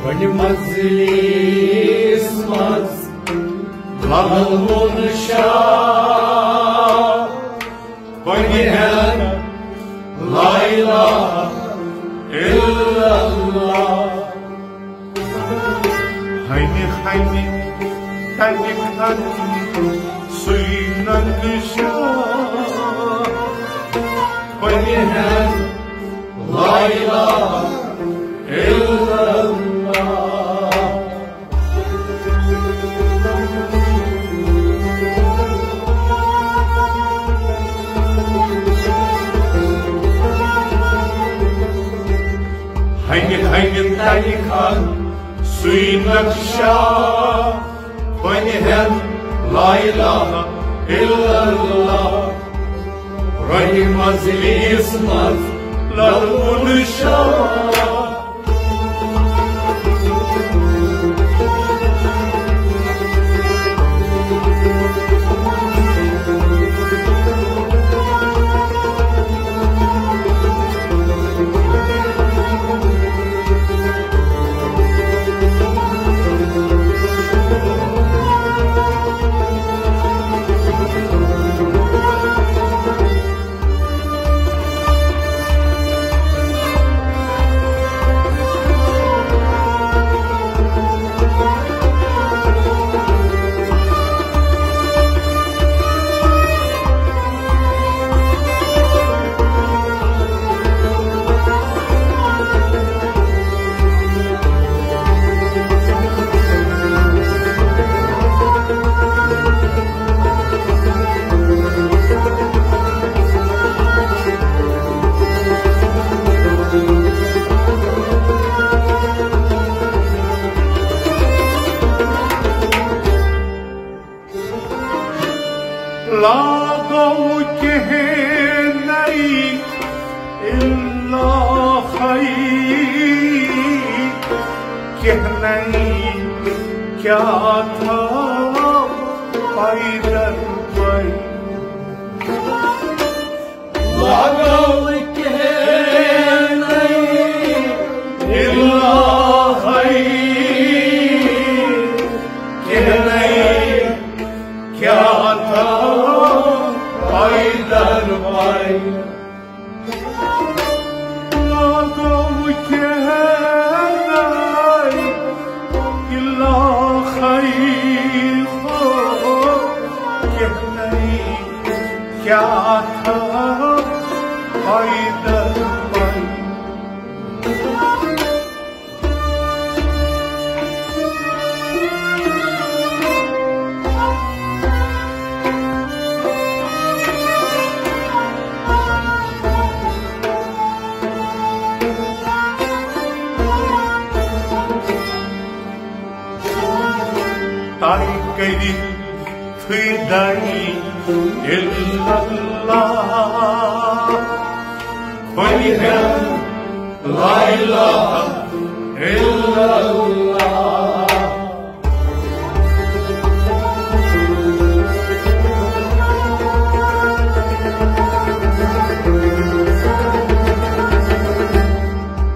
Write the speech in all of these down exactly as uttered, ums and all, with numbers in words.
پننہِ مجلس منٛز للوُن شاہ، پننہِ ہن لا الہ الا اللہ۔ ہنہِ ہنہِ تنہِ کھن سُے ننگ شاہ، پننہِ ہن لا الہ الا اللہ۔ ہنہِ ہنہِ تنہِ کھن سُے نقشہ، پننہِ ہن لا الہ الا اللہ۔ رنہِ مجلس منٛز للوُن شاہ۔ لاگو کہنے الا خی، کہنے کیا تھا پیدل پئی۔ لاگو کہنے الا خی، کہنے کیا تھا پیدل پئی۔ لاگو کہنے الا خی، کہنے کیا تھا پیدل پئی۔ طے کٔرِتھ تھٕے دَے اِلا اللہ، وۄنۍ ہٮ۪ن لا الہ اِلا اللہ۔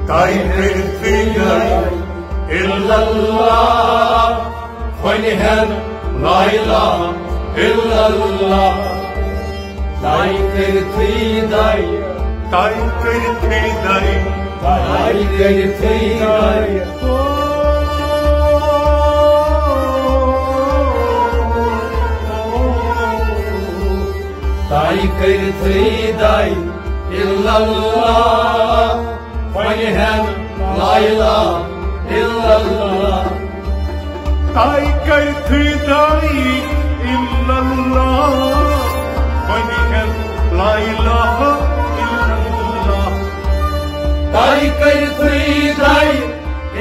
طے کٔرِتھ تھٕے دَے اِلا اللہ، وۄنۍ ہٮ۪ن لا الہ اِلا اللہ۔ طے کٔرِتھٕے دَے، طے کٔرِتھٕے دَے، طے کٔرِتھٕے دَے۔ طے کٔرِتھٕے دَے اِلا اللہ، وۄنۍ ہٮ۪ن لا الہ اِلا اللہ۔ طے کٔرِتھٕے دَے اِلا اللہ، وۄنۍ ہٮ۪ن لا الہ اِلا اللہ۔ طے کٔرِتھٕے دَے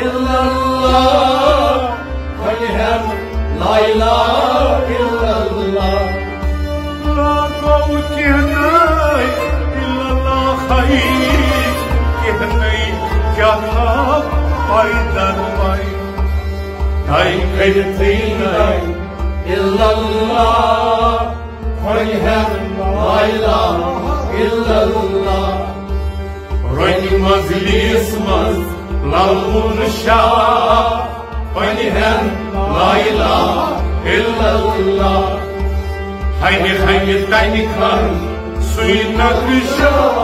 اِلا اللہ، وۄنۍ ہٮ۪ن لا الہ اِلا اللہ۔ لاگو کہنے اِلا اللہ خی، کہنے کیا تھا پیدل پئی۔ طے کٔرِتھٕے دَے اِلا اللہ، وۄنۍ ہٮ۪ن لا الہ اِلا اللہ۔ رنہِ مجلس منٛز للہُن شاہ، پنہن لا الہ الا اللہ۔ ہنہِ ہنہِ تنہِ کھن سُے نقشہ۔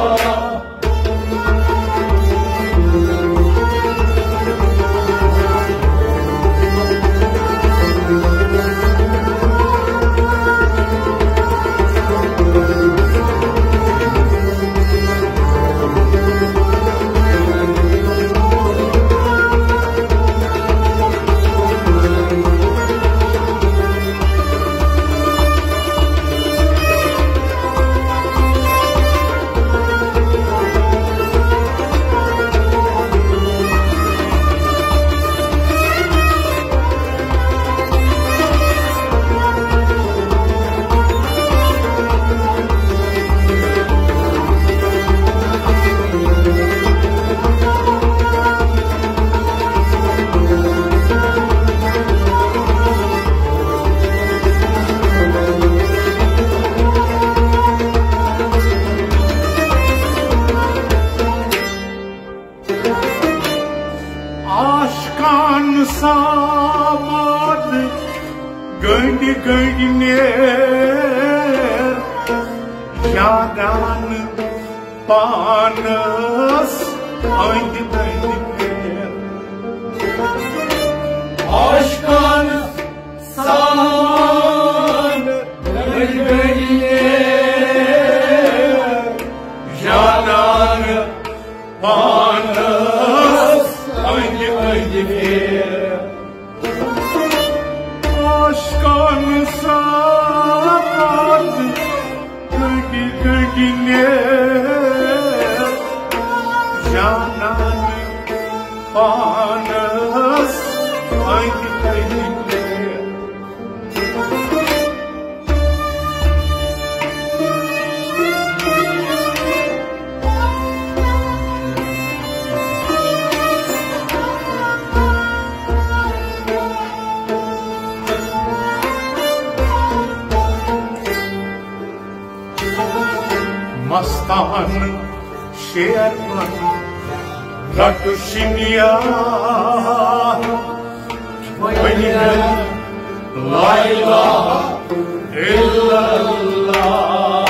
عاشقان سامان گٔنڈۍ گٔنڈۍ نیر، یادان پانس أنٛدۍ أنٛدۍ پھیر۔ عاشقان سامان گٔنڈۍ گٔنڈۍ نیر، یادان پانس أنٛدۍ أنٛدۍ پھیر۔ عاشقان سامان گٔنڈۍ گٔنڈۍ نیر، یادان پانس أنٛدۍ أنٛدۍ پھیر۔ مستان شیر پن رٹو شنیا، ونیا لا الہ الا اللہ۔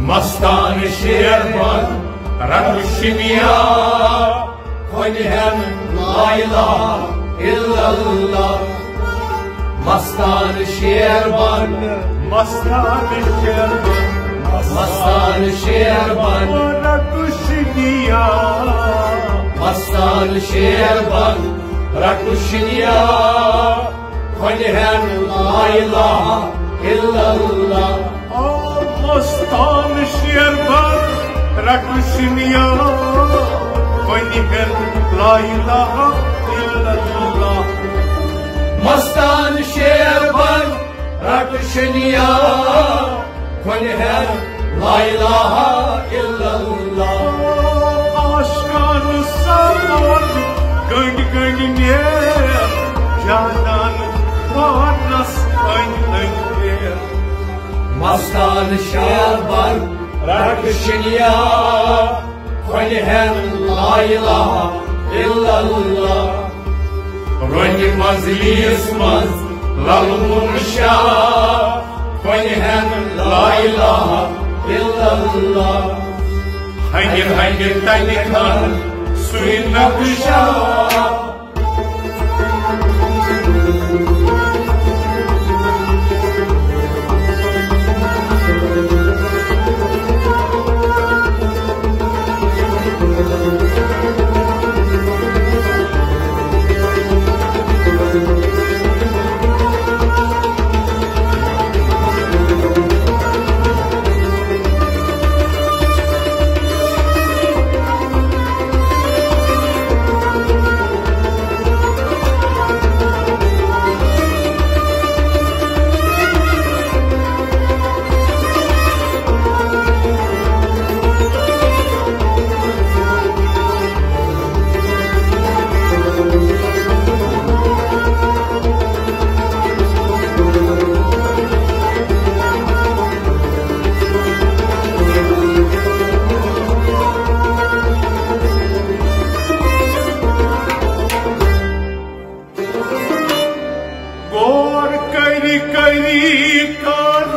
مستان شیر پن رٹو شنیا، ونہن لا الہ الا اللہ۔ مستان شیر بن، مستان شیر بن، مستان شیر بن۔ رٹو شنیا، مستان شیر بن، رٹو شنیا، ونہن لا الہ الا اللہ۔ آ مستان شیر بن، رٹو شنیا، ونہن لا الہ الا اللہ۔ مستان شیر بن، رٹو شنیا، ونہن لا الہ الا اللہ۔ عاشقان سامان گنڈ گنڈ نیر، جانان پانس أنٛدۍ أنٛدۍ پھیر۔ مستان شیر بن رٹو شنیا، ونہن لا الہ الا اللہ۔ رۄنہِ مجلس منٛز للہُن شاہ، ونہن لا الہ الا اللہ۔ ہنہِ ہنہِ تنہِ کھن سُے نقشہ۔ کری کر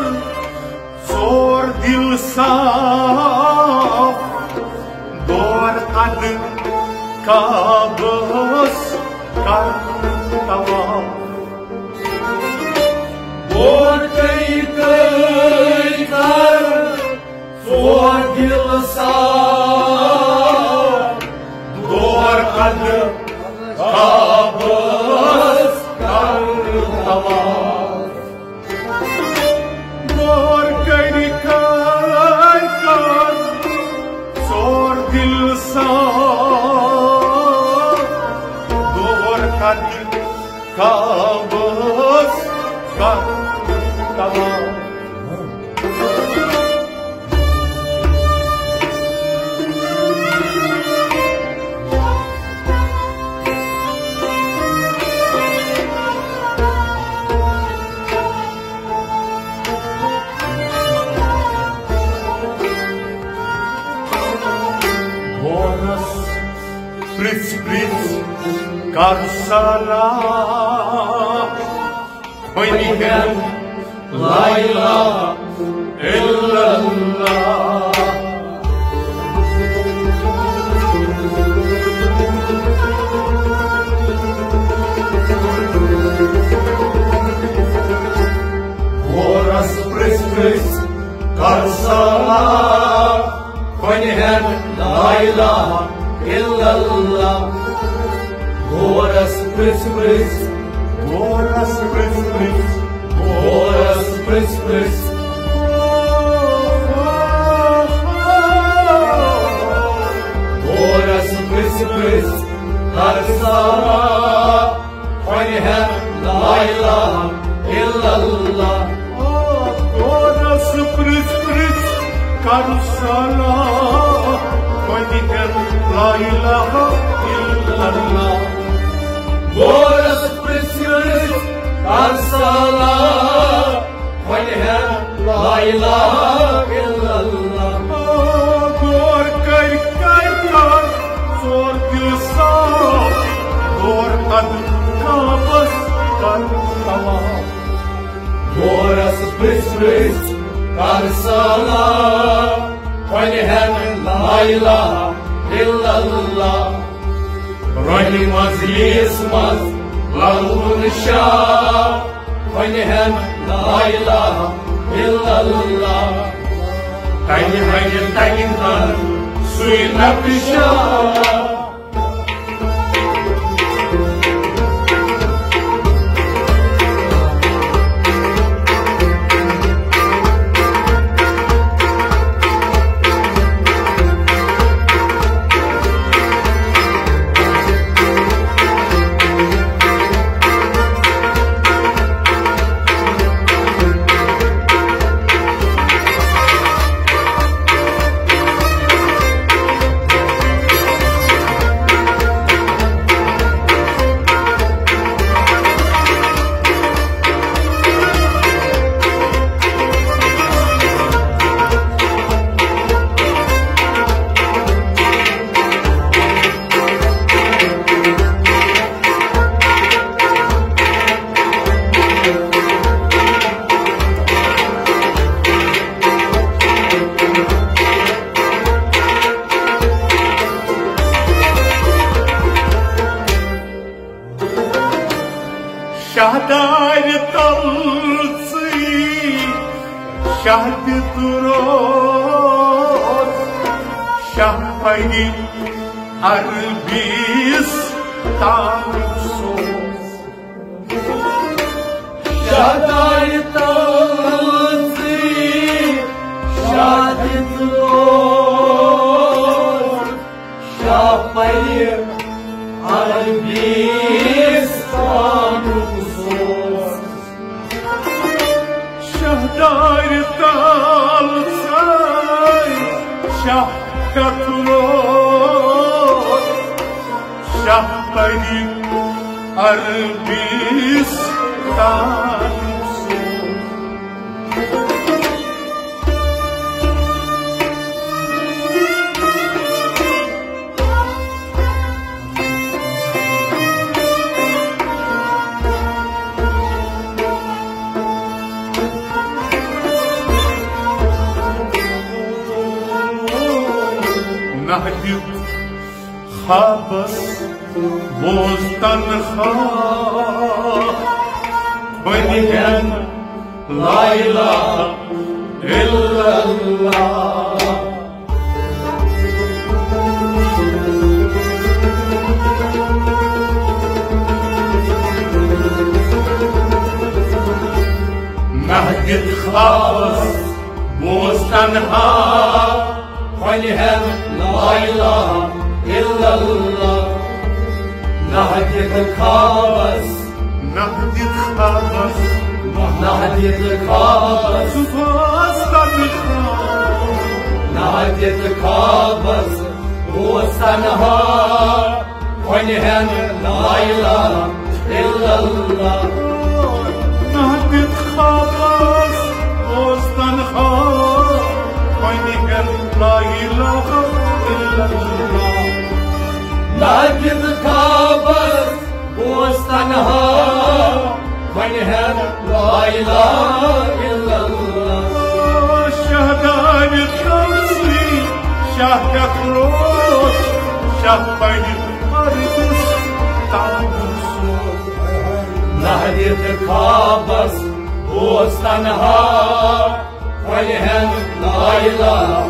ژور دل صاف، دور قد کعبس کر طواف۔ دور کئی کئی کر ژور دل صاف، دور قد کعبس کر طواف۔ دور کری کر کر ژور دل صاف، دور قد کعبس کر طواف۔ غورس پرژھ پرژھ کر صلاح، وۄنۍ ہٮ۪ن لا الہ الا اللہ۔ غورس پرژھ پرژھ کر صلاح، وۄنۍ ہٮ۪ن لا الہ الا اللہ۔ غورس پرژھ پرژھ، غورس پرژھ پرژھ، غورس پرژھ پرژھ۔ غورس پرژھ پرژھ کر صلاح، وۄنۍ ہٮ۪ن لا الہ الا اللہ۔ غورس پرژھ پرژھ کر صلاح، وۄنۍ ہٮ۪ن لا الہ الا اللہ۔ غورس پرژھ پرژھ کر صلاح، وۄنۍ ہٮ۪ن لا الہ الا اللہ۔ غور کر کر کر ژور دل صاف، دور قد کعبس کر طواف۔ غورس پرژھ پرژھ کر صلاح، وۄنۍ ہٮ۪ن لا الہ الا اللہ۔ رۄنہِ مجلس منٛز لگوُن شاہ، وۄنۍ ہٮ۪ن لا الہ الا اللہ۔ تنہِ ہنہِ تنہِ زن سُے نقشہ۔ شاہدارِ تل ژٕے شاہ تہِ تُروت، شاہ پرِ عربستانُک سوز۔ شاہدارِ تل ژٕے شاہ تہِ تُروت، شاہ پرِ عربستانُک سوز۔ شاہدارِ تل ژٕے شاہ تہِ تُروت، شاہ پرِ عربستانُک سوز۔ دیُت خوابس بوز تنہا، وۄنۍ ہٮ۪ن لا الہ الا اللہ۔ نہ دِتھ خوابس بوز تنہا، وۄنۍ ہٮ۪ن لا الہ الا اللہ۔ نہ دِتھ خوابس، نہ دِتھ خوابس، نہ دِتھ خوابس، بوز تنہا۔ نہ دِتھ خوابس بوز تنہا، وۄنۍ ہٮ۪ن لا الہ الا اللہ۔ نہ دِتھ خوابس بوز تنہا، وۄنۍ ہٮ۪ن لا الہ الا اللہ۔ نہ دِتھ خوابس بوز تنہا، وۄنۍ ہٮ۪ن لا الہ الا اللہ۔ شاہ دانہِ تلسی، شاہ ہٮ۪تھ روز، شاہ پنہِ مردس تام سوز۔ نہ دِتھ خوابس بوز تنہا، وۄنۍ ہٮ۪ن لا الہ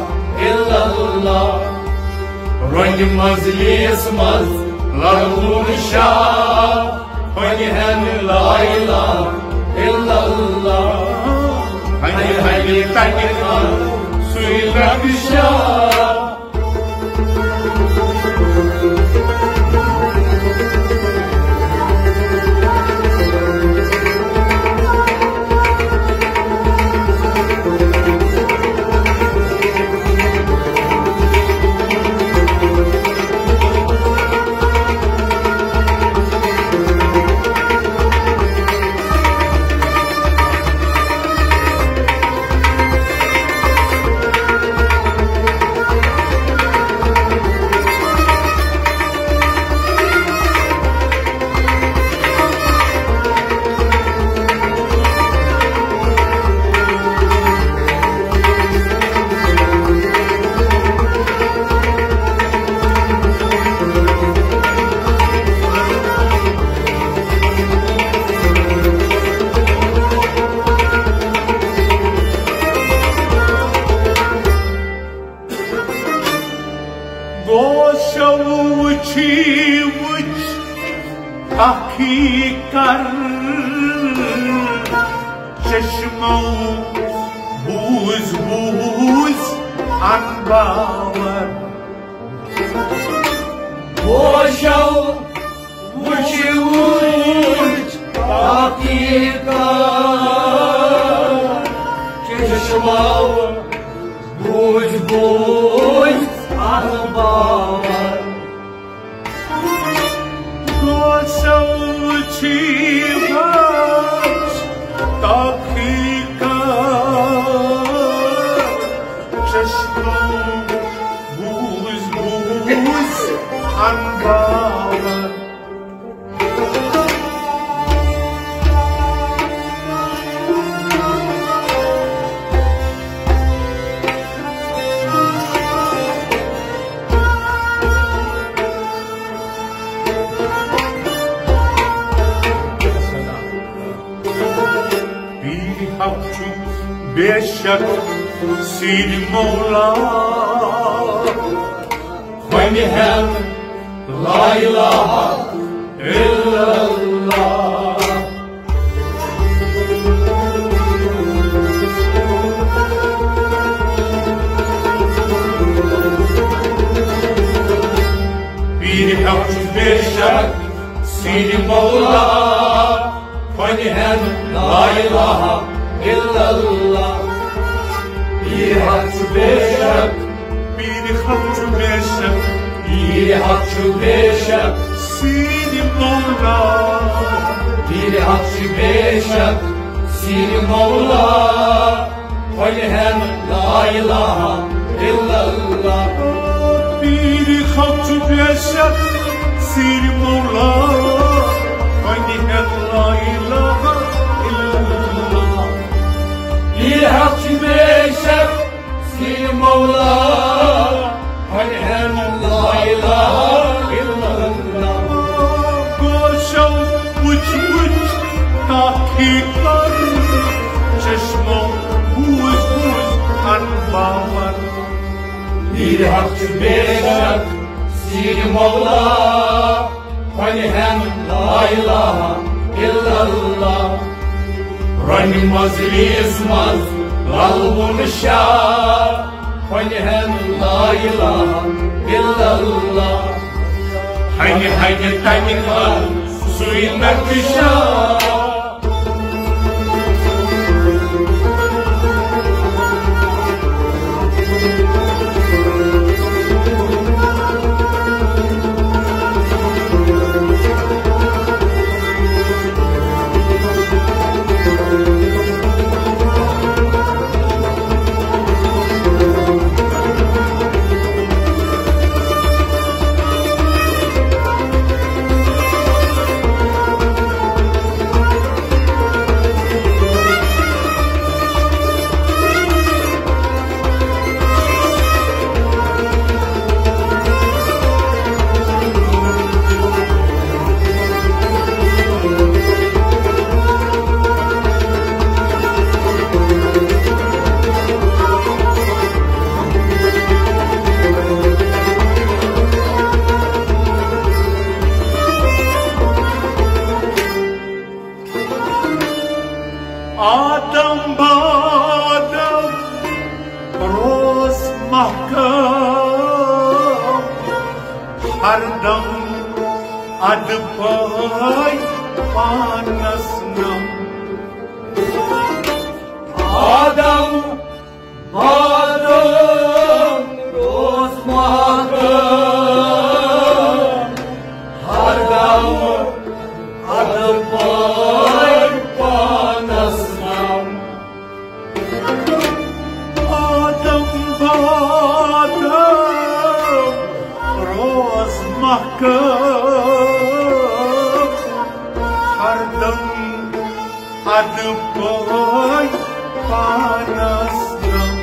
الا اللہ۔ رۄنہِ مجلس منٛز لڑوُن شاہ، وۄنۍ ہٮ۪ن لا الہ الا اللہ۔ ہنہِ ہنہِ تنہِ کھن سُے لگہِ شاہ۔ گوشو وچھی وچھ اکھی کر، چشمو بوز بوز ان باور۔ گوشو وچھی وچھ اکھی کر، چشمو بوز بوز ان باور۔ گوشو وچھی وچھ تحقیقات، چشمو بوز بوز ان باور۔ پیٖرِ حق چھُ بے شک سیٖرِ مولا، وۄنۍ ہٮ۪ن لا الہ الا اللہ۔ پیٖرِ حق چھُ بے شک سیٖرِ مولا، وۄنۍ ہٮ۪ن لا الہ الا اللہ۔ پیٖرِ حق چھُ بے شک، پیٖرِ حق چھُ بے شک، پیٖرِ حق چھُ بے شک سیٖرِ مولا۔ پیٖرِ حق چھُ بے شک سیٖرِ مولا، وۄنۍ ہٮ۪ن لا الہ الا اللہ۔ پیٖرِ حق چھُ بے شک سیٖرِ مولا، وۄنۍ ہٮ۪ن لا الہ الا اللہ۔ پیٖرِ حق چھُ بے شک سیٖرِ مولا، وۄنۍ ہٮ۪ن الہ الا اللہ۔ گوشو وچھ وچھ تحقیق کر، چشمو بوز بوز کن باور۔ میرِ حق چھُ بے شک سیرِ مولا، وۄنۍ ہٮ۪ن لا الہ الا اللہ۔ رۄنہِ مجلس منٛز للوُن شاہ، وۄنۍ ہٮ۪ن لا الہ الا اللہ۔ ہنہِ ہنہِ تمہِ کھل سُے نقشہ۔ آدم بادم روز محکم، ہردم ادٕ پٲے پانس نم۔ آدم آدم روز محکم، ہردم ادٕ پٲے پانس نم۔ آدم بادم روز محکم، ہردم ادٕ پٲے پانس نم۔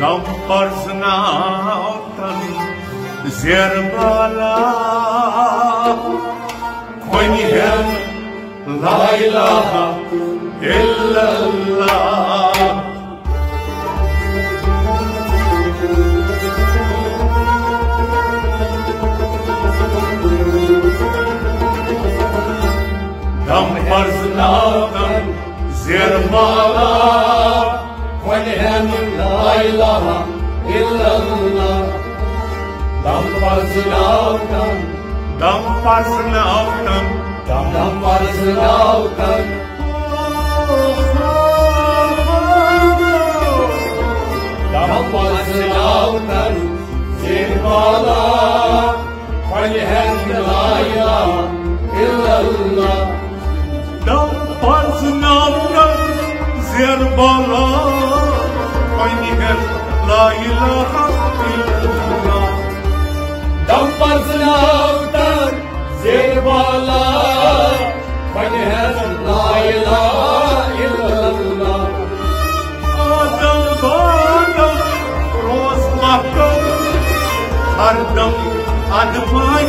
دم پرزناو تن زیر بالا، کھۄنہِ ہٮ۪ن لا الہ الا اللہ۔ دم پرزناو تن زیر بالا، کھۄنہِ ہٮ۪ن لا الہ الا اللہ۔ دم پرزناو تن، دم پرزناو تن، دم، دم پرزناو تن۔ دم پرزناو تن زیر بالا، کھۄنہِ ہٮ۪ن لا الہ الا اللہ۔ دم پرزناو تن زیر بالا، کھۄنہِ ہٮ۪ن لا الہ الا اللہ۔ دم پرزناو تن زیر بالا، کھۄنہِ ہٮ۪ن لا الہ الا اللہ۔ آدم بادم روز محکم، ہردم ادٕ پٲے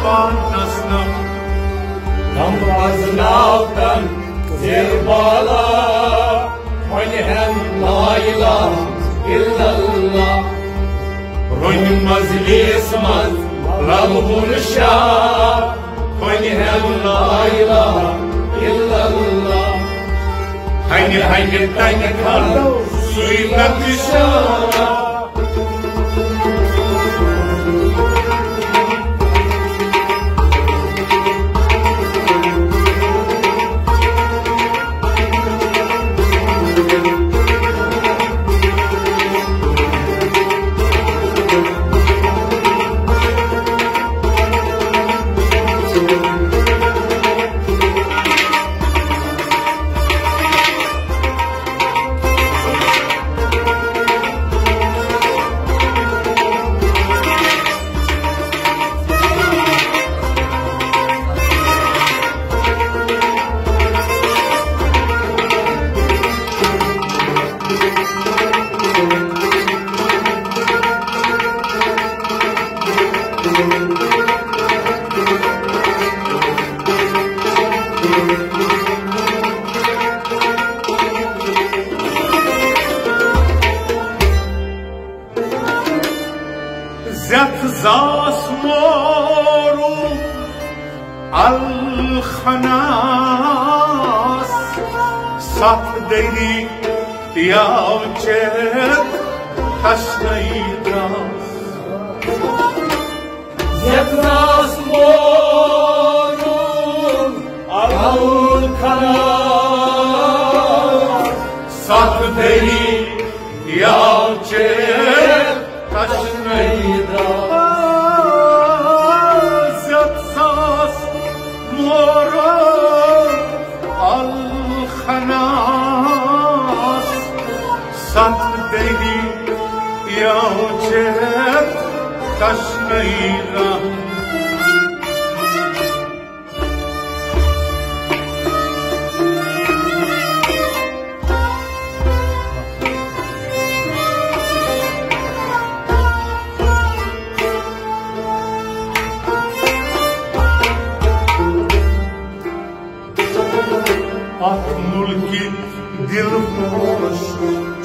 پانس نم۔ دم پرزناو تن زیر بالا، کھۄنہِ ہٮ۪ن لا الہ الا اللہ۔ رۄنہِ مجلس منٛز للوُن شاہ، کھۄنہِ ہٮ۪ن لا الہ الا اللہ۔ ہنہِ ہنہِ تنہِ کھل سُے نقشہ۔ خناس، ستھ دٔری پیاو چیتھ تشنٲیی درٛاس۔ یتھ ناس مورُن الخناس، ستھ دٔری پیاو چیتھ تشنٲیی درٛاس۔ یتھ ساس مورُن الخناس، ستھ دٔری پیاو چیتھ تشنٲیی درٛاس۔ اتھ مُلکہِ دِل ہوش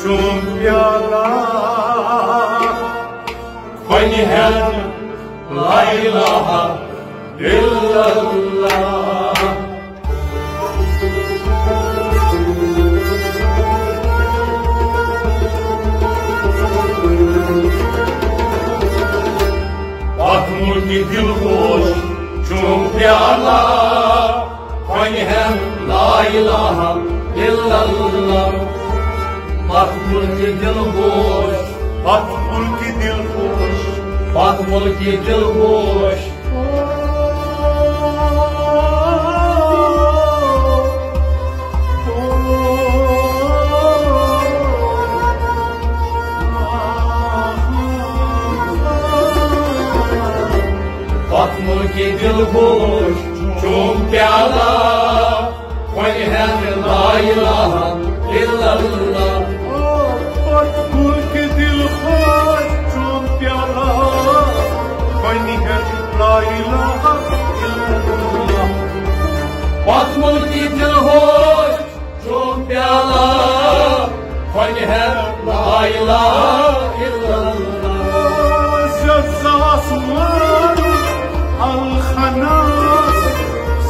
چون پیالہ، کۄنہِ ہٮ۪ن لا الہ الا اللہ۔ اتھ مُلکہِ دِل ہوش چون پیالہ، کۄنہِ ہٮ۪ن لا الہ الا اللہ۔ اتھ مُلکہِ دِل ہوش، اتھ مُلکہِ دِل ہوش، اتھ مُلکہِ دِل ہوش۔ اتھ مُلکہِ دِل ہوش چون پیالہ، کۄنہِ ہٮ۪ن لا الہ الا اللہ۔ اتھ مُلکہِ دِل ہوش چون پیالہ، کۄنہِ ہٮ۪ن لا الہ الا اللہ۔ اتھ مُلکہِ دِل ہوش چون پیالہ، کۄنہِ ہٮ۪ن لا الہ الا اللہ۔ زٕ ساس مورُن الخناس،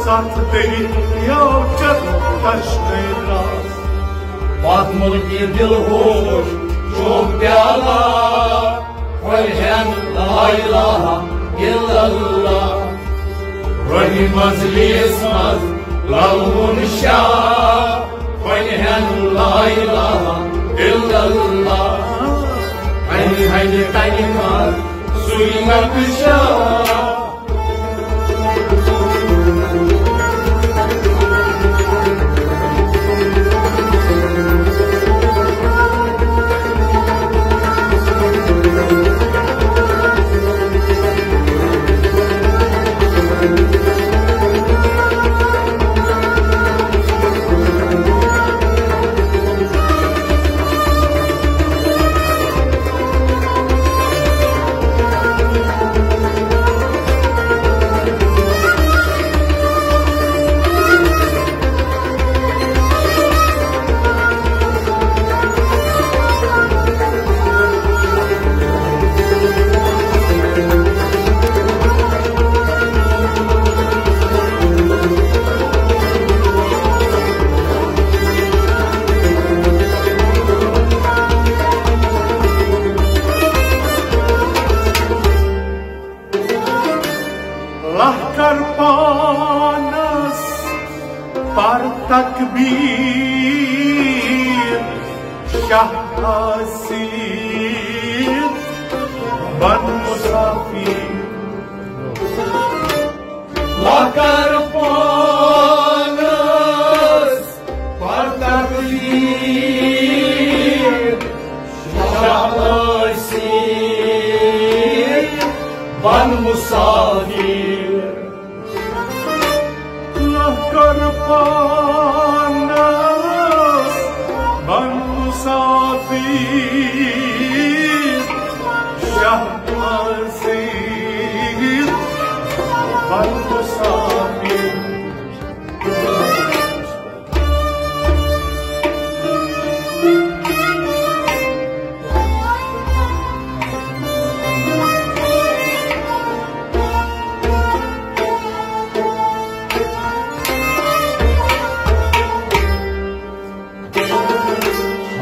ستھ دٔری پیاو چیتھ تشنٲیی درٛاس۔ اتھ مُلکہِ دِل ہوش چون پیالہ، کۄنہِ ہٮ۪ن لا الہ الا اللہ۔ رۄہہِ مجلس منٛز للوُن شاہ، کۄنہِ ہٮ۪ن لا الہ الا اللہ۔ ہنہِ ہنہِ کنہِ منٛز سُے نقشہ۔ لہکر پانس پر تکبیر، شاہ آسیت بن مسافر۔ لہکر پانس پر تکبیر، شاہ آسیت بن مسافر۔ لہکر پانس بن مسافر، شاہ آسیت بن مسافر۔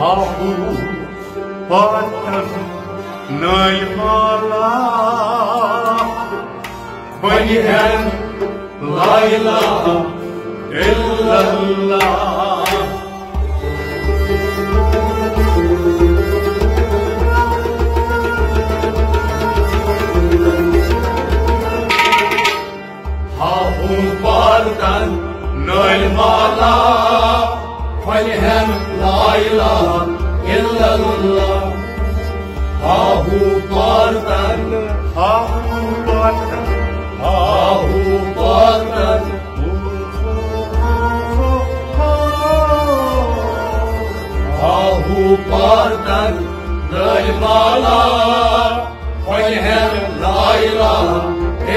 آہو پاتن نٲلۍ مالا، بنہِ ہن لا الہ الا اللہ۔ ہاہو پاتن نٲلۍ مالا، بنہِ ہن لا الہ الا اللہ۔ ہاہو پاتن، ہاہو پاتن، ہاہو پاتن، ہاہو پاتن نٲلۍ مالا، بنہِ ہن لا الہ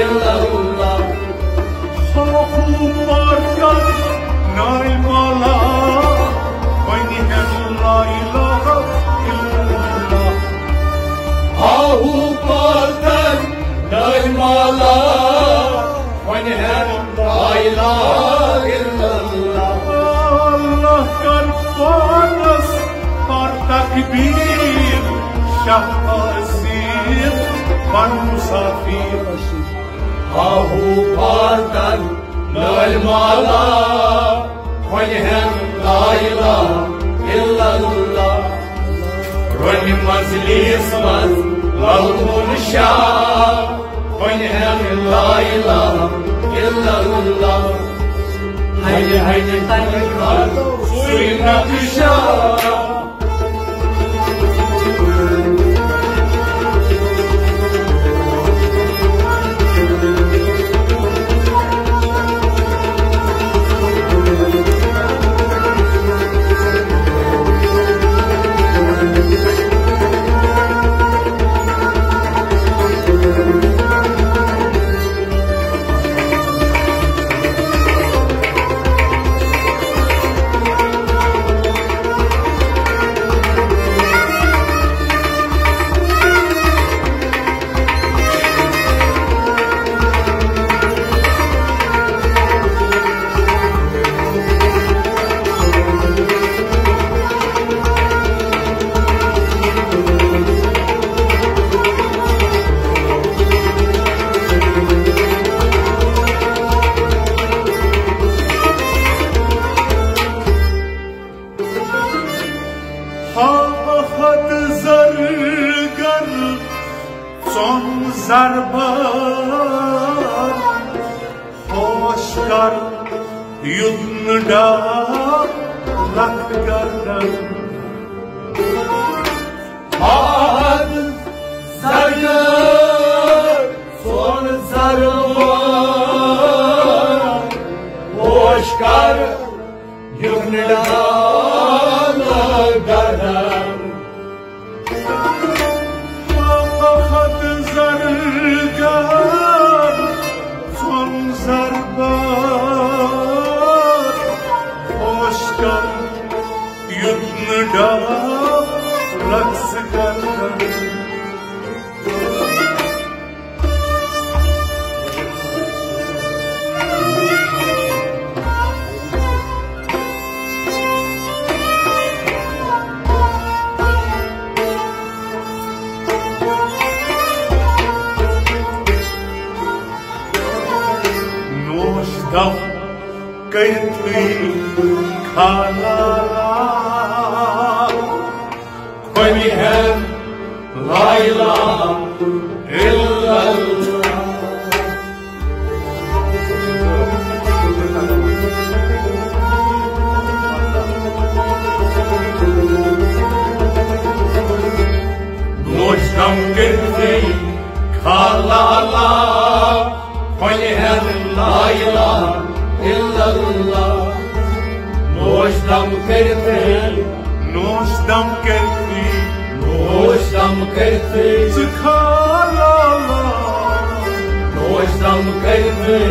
الا اللہ۔ ہاہو پاتن نٲلۍ مالا، بنہِ ہن لا الہ الا اللہ۔ ہاہو پاتن نٲلۍ مالا، بنہِ ہن لا الہ الا اللہ۔ اللہ کر پانس پر تکبیر، شاہ اسیر بن مسافر۔ ہاہو پاتن نٲلۍ مالا، بنہِ ہن لا الہ الا اللہ۔ رۄنہِ مجلس منٛز للہٕ مول شاہ، بنہِ ہن لا الہ الا اللہ۔ ہنہِ ہنہِ تنہِ خان سُے نقشہ۔ ہاہد زرگر ژۄن زربار، ہوش کر یُتھ نہٕ ڈاکھ لکھ گردن۔ ہاہد زرگر ژۄن زربار، ہوش کر یُتھ نہٕ ڈاکھ لکھ گردن۔ ہاہد زرگر ژۄن زربار، ہوش کر یُتھ نہٕ ڈاکھ لکھ گردن۔ نوش دم کٔرتھٕے کھالالا، بنہِ ہن لا الہ الا اللہ۔ نوش دم کٔرتھٕے کھالالا، بنہِ ہن لا الہ الا اللہ۔ نوش دم کٔرتھٕے، نوش دم کٔرتھٕے، نوش دم کٔرتھٕے ژٕ کھالالا۔ نوش دم کٔرتھٕے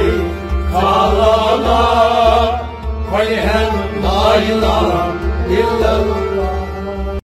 کھالالا، بنہِ ہن لا الہ الا اللہ۔